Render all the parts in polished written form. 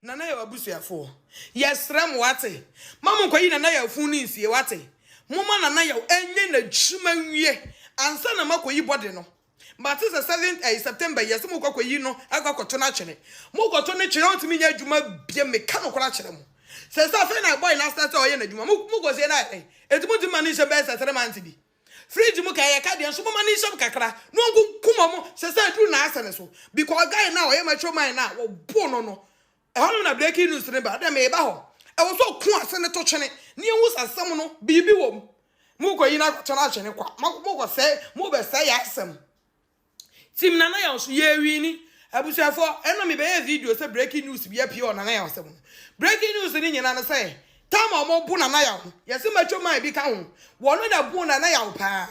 Nana Yaw abusuafoɔ, yɛsrɛ mo wate, ma mo nkɔyi Nana Yaw funu no nsie wate, momma Nana Yaw nyɛ n'adwuma nwie ansa na moakɔyi body no. Mate sɛ seventh ɛyi September yi yɛse mokɔ akɔyi no akɔ akɔto no atwene, mokɔto no twene a ɔntumi nyɛ adwuma biom, meka nokorɛ akyerɛ mo. Sɛsɛ afei na boy no astarte a ɔyɛ n'adwuma, mo mokɔsie no ayɛ dɛn? Enti montumi ma no nhyɛ bɛyɛ sɛ three months bi? Fridge mu ka ɛyɛ ka deɛ nso momma no nhyɛm kakra na ɔnkunkum ɔmo sɛ sɛ aduru n'asɛ no so because guy no a ɔyɛ macho man no a wɔbo no no ɛhɔnom na breaking news no ba dɛ meba hɔ ɛwɔ sɛ ɔko ase no to twene na yɛhu sɛ asɛm no biribi wɔ mu mokɔ yi no akɔto no atwene kwa mokɔ sɛ mobɛsɛe yɛ asɛm. Team Nana Yaw nso yɛɛwini. Abusuafoɔ, ɛnna mebɛyɛɛ video sɛ breaking news bi apue wɔ Nana Yaw asɛm ho. Breaking news no nyinaa ne sɛ, time a wɔbo Nana Yaw no, yɛse macho man bi ka ho. Wɔno na ɛboo Nana Yaw paa.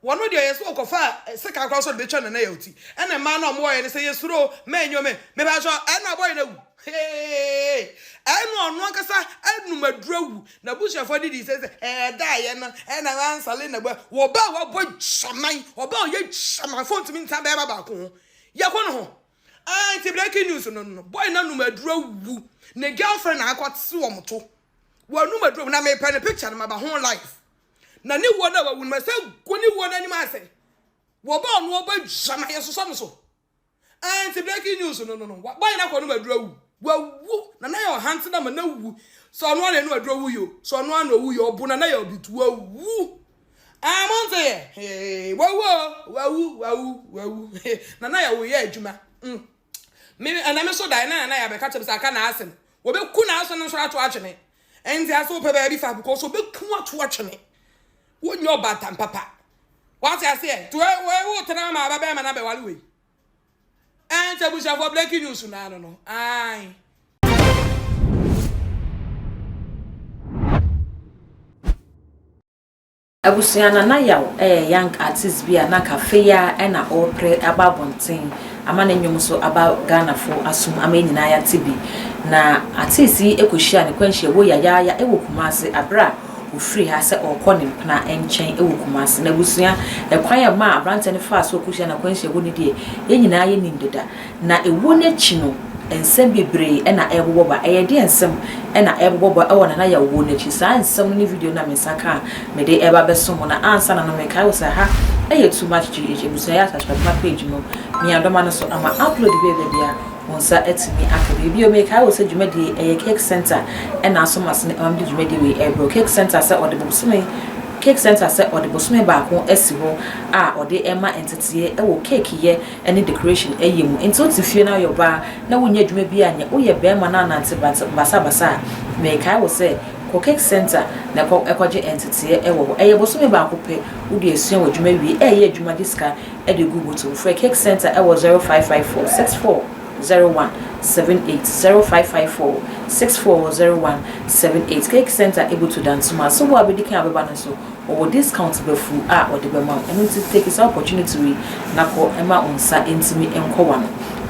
Wɔno deɛ yɛse ɔkɔfaa sekan koraa sɛ ɔde bɛtwa Nana Yaw ti. Ɛnna mmaa no a wɔwɔeɛ no sɛ yɛsuro o, mɛnyɛ o, mɛ. Mepakyɛw, ɛnna boy no awu. Hee! Ɛnna ɔno ankasa anum aduru awu. N'abusuafoɔ de dii sɛ sɛ ɛdaeɛ no ɛna wansale na bɔ wɔba a wabɔ gyaman ɔba a ɔyɛ gyamanfoɔ ntumi nta bɛrima baako ho yɛkɔ no ho ah nti breaking news no no boy no anum aduru awu ne girlfriend na akɔ te wɔn to wɔanum aduru na mepɛ ne picture no maba ho live na ne wuo no a wawu no masɛ gu ne wuo no anim ase wɔba ɔno ɔbɔ gyaman yɛsosɔ no so. Ɛɛ nti breaking news no no no boy na kɔ no maduru awu wawu na na yɛ ɔhante na ma na wu sɛ ɔno ana ɛno aduru awu yo sɛ ɔno ana owu yɛ ɔbo na na yɛ ɔbitu wawu ɛɛ mo nte yɛ hee wawu o wawu wawu wawu na na yɛ wo yɛ adwuma mm me ɛna me so dan na na yɛ abɛka kyɛm sɛ aka na ase no wɔbɛku na ase no nso ato atwene ɛnti ase wopɛ baabi fa because wɔbɛku ato atwene Wonyɛ ɔbaatan papa. Wate aseɛ? Nti wei wo tena ama aba bɛrima na bɛwale wei. Ɛnti abusuafoɔ breaking news naa no no. Ae. Abusua Nana Yaw yɛ young artist bi a na anka afei ara na ɔrepre aba abɔnten ama ne nnwom nso aba Ghanafo asom ama yɛn nyinaa yɛate bi. Na artist yi kɔhyiaa ne kwanhyiamuo yayaaya wɔ Kumasi aberɛ a Ɔfirii ha sɛ ɔrekɔ ne mpena nkyɛn wɔ Kumasi. N'abusua, ɛkwan a ɛmaa aberanteɛ no faa so kɔhyiaa n'akwanhyia hɔ no deɛ, yɛn nyinaa yɛnim deda. Na ɛwuo no akyi no, nsɛm bebree na ɛrebobɔ ba. Ɛyɛ deɛn nsɛm na ɛrebobɔ ba wɔ Nana Yaw wuo no akyi? Saa nsɛm no ne video no na me nsa ka a mede reba abɛsom mo. Na ansa na no, mekae wo sɛ ha yɛ Too Much GH, abusua yɛ subscribe ma page no, mia dɔma no so ama upload bi a ɛba biara. Wo nsa atumi aka bi. Bio, mekae wo sɛ dwumadie yi, ɛyɛ Cake Centre na aso m'asene ma mede dwumadie wei rebrɛ wo. Cake Centre sɛ ɔde bosome Cake Centre sɛ ɔde bosome baako asi hɔ a ɔde rema nteteɛ wɔ cake yɛ ne decoration yɛ mu. Nti wote fie na woyɛ ɔbaa na wonnya adwuma biara nyɛ, woyɛ barima na anante basabasa a, mekae wo sɛ kɔ Cake Centre na kɔ kɔgye nteteɛ wɔ hɔ. Ɛyɛ bosome baako pɛ, wode asua w'adwuma wie, ɛreyɛ adwuma gye sika de gu bɔtɔ mu. Frɛ Cake Centre wɔ 0554 64 01 78, 0554 64 01 78. Cake Centre butu Dansoman. So wo a bedi kan a wobɛba no nso, wɔwɔ discount bafuu a wɔde bɛma wo. Ɛno nti take saa opportunity wei na kɔ ma wo nsa ntumi nkɔ w'ano.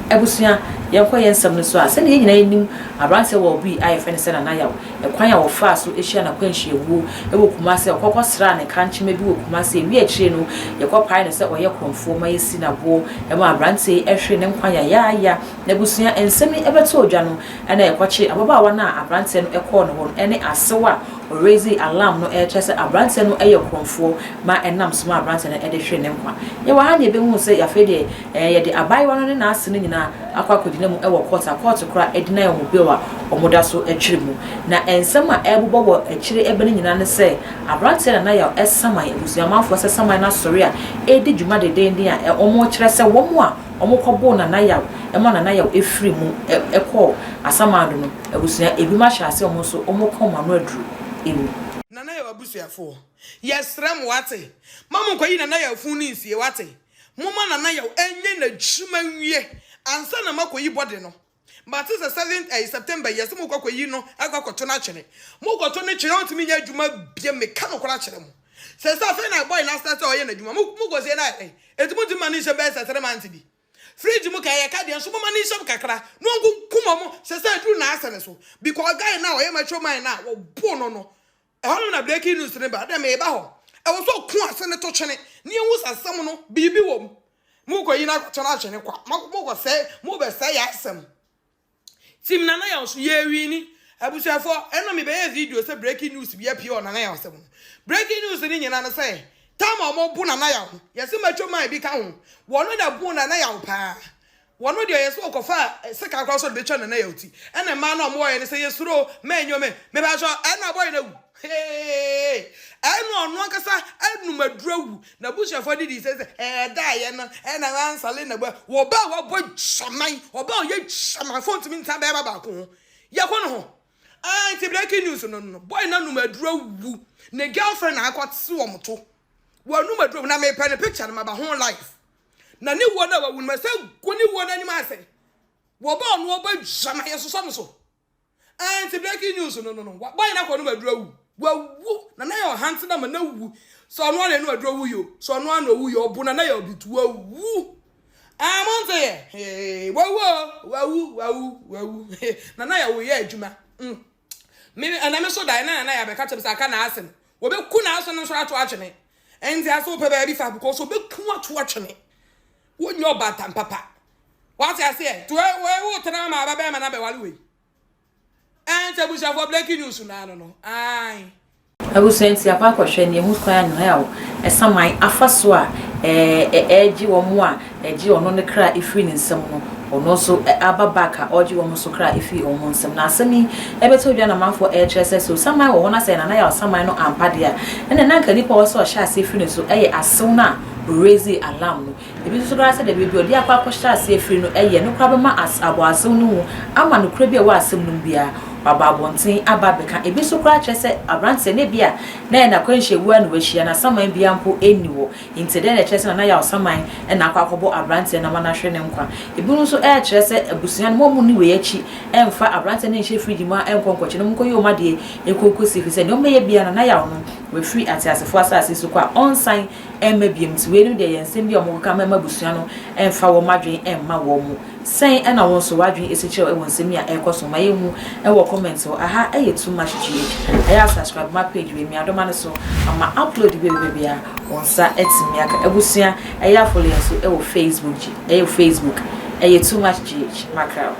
Abusua, yɛnkɔ yɛn nsɛm no so a, sɛnea yɛn nyinaa yɛnim aberanteɛ wɔ bi a yɛfrɛ no sɛ Nana Yaw. Ɛkwan a wɔfaa so hyiaa n'akwanhyiawuo wɔ Kumasi a ɔkɔ kɔsraa ne kankyema bi wɔ Kumasi. Ɛwie akyire no, yɛkɔpaee no sɛ ɔyɛ korɔmfoɔ ma yɛsii no aboɔ ma aberanteɛ yi hweree ne nkwa yayaaya. N'abusua nsɛm yi bɛtɔɔ dwa no na yɛkɔkyeree ababaawa no a aberanteɛ no kɔɔ ne hɔ no ne asew a ɔraisee alarm no rekyerɛ sɛ aberanteɛ no yɛ korɔmfoɔ ma ɛnam so ma aberanteɛ no de hweree ne nkwa. Yɛwɔ ha na yɛbɛhuu sɛ afei deɛ yɛde abaayewa no ne n'ase no nyinaa akɔ akɔgyina mu wɔ court a court koraa deny wɔn bail a wɔda so twere mu. Na nsɛm a ɛrebobɔ wɔ akyire ɛbɛ no nyinaa ne sɛ aberanteɛ Nana Yaw saman, abusua manfoɔ sɛ saman no asɔre a ɛredi dwuma dedeenden a wɔrekyerɛ sɛ wɔn a wɔkɔboo Nana Yaw ma Nana Yaw firi mu kɔɔ asamando no abusua ebinom ahyɛ aseɛ wɔn nso wɔreka wɔn ano aduru mu. Nana Yaw abusuafoɔ, yɛsrɛ mo wate, ma monkɔyi Nana Yaw funu no nsie wate. Momma Nana Yaw nyɛ n'adwuma nwie ansa na moakɔyi body no. Mate sɛ seventh ɛyi September yi yɛse mokɔ akɔyi no akɔ akɔto no atwene. Mokɔto no twene a ɔntumi nyɛ adwuma biom meka nokorɛ akyerɛ mo. Sɛsɛ afei na boy no astarte a ɔyɛ n'adwuma. Mo mokɔsie no ayɛ dɛn? Enti montumi ma no nhyɛ bɛyɛ sɛ three months bi. Fridge mu ka ɛyɛ ka deɛ nso momma no nhyɛm kakra na ɔnkunkum ɔmo sɛsɛ aduru n'asɛ no so because guy no a ɔyɛ macho man no a wɔboo no no Ɛhɔnom na breaking news no ba dɛ mereba hɔ. Ɛwɔ sɛ ɔko ase no to twene na yɛhu sɛ asɛm no biribi wɔ mu. Mokɔyi no akɔto no atwene kwa. Mokɔsɛe, mobɛsɛe yɛn asɛm. Team Nana Yaw nso yɛrewini. Abusuafoɔ, ɛna mebɛyɛɛ video sɛ breaking news bi apue wɔ Nana Yaw asɛm ho. Breaking news no nyinaa ne sɛ, time a wɔbo Nana Yaw no, yɛse macho man bi ka ho. Wɔno na boo Nana Yaw paa. Wɔno deɛ yɛse wɔkɔfaa sekan koraa sɛ ɔde bɛtwa Nana Yaw ti. Ɛna mmaa no a wɔyɛ no sɛ yɛsuro o, mɛnyɛ o, mɛ, mepakyɛw, ɛna boy no awu. Heeeeee! Ɛna ɔno ankasa anum aduru awu. N'abusuafoɔ de dii sɛ sɛ ɛdaeɛ no ɛna wansale na bɔ wɔba a wabɔ gyaman ɔba a ɔyɛ gyamanfoɔ ntumi nsa bɛrima baako ho yɛkɔ no ho ah nti breaking news no no boy no anum aduru awu ne girlfriend na akɔte wɔn to wɔanum aduru na mepɛ ne picture no maba ho live na ne wuo no a wawu no masɛ gu ne wuo no anim ase wɔba ɔno ɔbɔ gyaman yɛsosɔ no so. Ɛɛ nti breaking news no no no boy na kɔ no maduru awu wawu na na yɛ ɔhante na ma na wu sɛ ɔno ara na ɛno aduru awu yo sɛ ɔno ara na owu yɛ ɔbo na na yɛ ɔbi tu wawu ɛɛ mo nte yɛ hee wawu o wawu wawu wawu na na yɛ wo yɛ adwuma mm me ɛna me so dan na na yɛ abɛka kyɛm sɛ aka na ase no wɔbɛku na ase no nso ato atwene ɛnti ase wopɛ baabi fa because wɔbɛku ato atwene wonyɛ ɔbaatan papa Wate aseɛ? Nti wei wei wo tena ma aba bɛrima na bɛwale wei. Ɛn sɛ abusuafoɔ breaking news no ano no. Ae. Abusua nti akɔ akɔhwɛ nea ɛho kwan a Noel saman afa so a ɛregye wɔn a ɛgye ɔno ne kra firi ne nsam no, ɔno nso aba back a ɔregye wɔn nso kra firi wɔn nsam. Na asɛm yi ɛbɛtɔ dwa na amanfoɔ ɛrekyerɛ sɛ sɛ osaman wɔ hɔ na sɛ Nana Yaw saman no ampa deɛ a, ɛnna na anka nipa a ɔwɔ sɛ ɔhyɛ aseɛ firi ne so yɛ asew no a ɔraise alarm no. Ebi nso koraa sɛ dabi bi ɔde akɔ akɔhyɛ ase afiri no yɛ no koraa bɛma as abɔ asɛm no hu ama nokorɛ bi a ɛwɔ asɛm no mu biara waba abɔnten aba abɛka. Ebi nso koraa kyerɛ sɛ abranteɛ no ebia na ɛyɛ n'akwanhyia wu ara na wahyia no asaman biara mpo nni hɔ nti dɛn na ɛkyerɛ sɛ Nana Yaw saman na akɔ akɔbɔ abranteɛ no ama no ahwere ne nkwa. Ebinom nso ɛrekyerɛ sɛ abusua no mo a monni wei akyi mfa abranteɛ no nhyɛ fridge mu a nkɔ nkɔkye no monkɔyɛ wɔn adeɛ nkɔ nkɔsi ɛfiri sɛ nea wɔbɛyɛ biara Nana Yaw no wafiri ateasefoɔ asase so kɔ a ɔnsan mma biom nti weinom deɛ yɛ nsɛm bi a wɔkeka ma ɛma abusua no mfa wɔn adwene mma wɔn. Sɛn na wo nso w'adwene si kyerɛ wo wɔ nsɛm yi a ɛrekɔ so ho? Ma yɛnhu wɔ comment hɔ. Aha yɛ Too Much GH. Ɛyɛ a subscribe ma page wei, mia dɔma no so ama upload bi a ɛbɛba biara wo nsa atumi aka. Abusua, ɛyɛ a follow yɛn nso wɔ Facebook, ɛyɛ Facebook, ɛyɛ Too Much GH. Mackerel.